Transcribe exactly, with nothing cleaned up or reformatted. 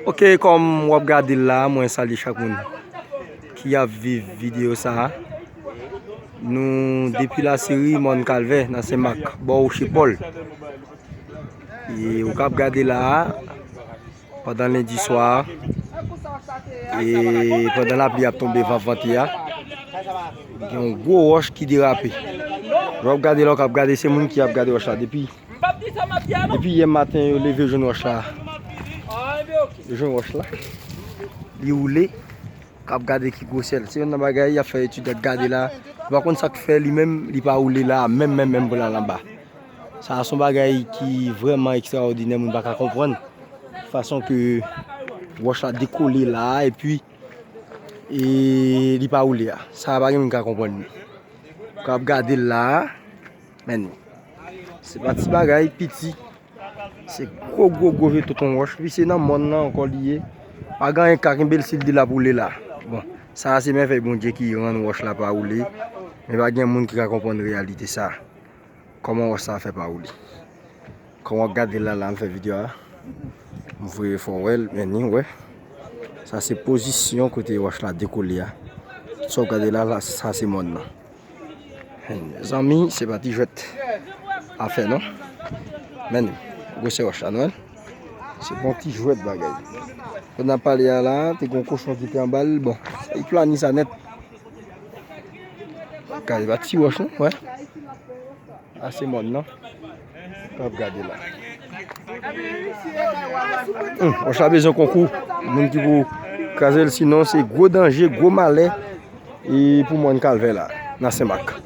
Ok, kòm w ap gade l la, mwen salye chak moun ki ap viv videyo sa a. Nou depi Lasiri, Mòn Kalvè, nan Senmak, bò Woche Pòl. E ou k ap gade la a, pandan lendi swa, e pandan lapli ap tonbe, van ap vante a, gen yon gwo wòch ki derape. Lè w ap gade la, w k ap gade, se moun ki ap gade wòch la depi, depi yè maten, yo leve, yo jwenn wòch la. Yo jwenn wòch la. Li woule. K ap gade ki gwosè l. Se youn nan bagay y ap fè etid, y ap gade la. Yo pa konn sa k fè li menm, li pa woule la, menm, menm, menm pou l al anba. Sa a se yon bagay ki vrèman ekstraòdinè, moun pa ka konprann. Fason ke wòch la dekole la a, epi, e li pa woule a. Sa a pa gen moun ki ka konprann li. K ap gade l la a, men se pa ti bagay, piti. Se gwo, gwo, gwo vye tonton wòch. Wi, se nan mòn nan ankò li ye. Pa gen anyen ka kenbe l si l di l ap woule la. Bon, sa a se mèvèy Bondye ki rann wòch la pa woule. Men pa gen moun ki ka konprann reyalite sa a. Kòman wòch sa a fè pa woule? Kòman w ap gade l la, la, m fè videyo a. M voye fò w wè l, men ni, w wè. Sa se pozisyon kote wòch la dekole a. Sa w gade la, la, sa se mòn nan. Zanmi, se pa ti jwèt afè non. Men gwosè wòch la, nou wè l. Se pa yon ti jwèt bagay. Pandan n ap pale a la, te gen yon kochon ki te anba l. Bon, sa, li plane sa nèt. Gade, pa ti wòch non, wè. A se mòn nan. N ap gade la. Hmm, wòch la bezwen konkou. Moun ki pou kraze l, sinon se gwo danje, gwo malè. E pou mòn Kalvè la, nan Senmak.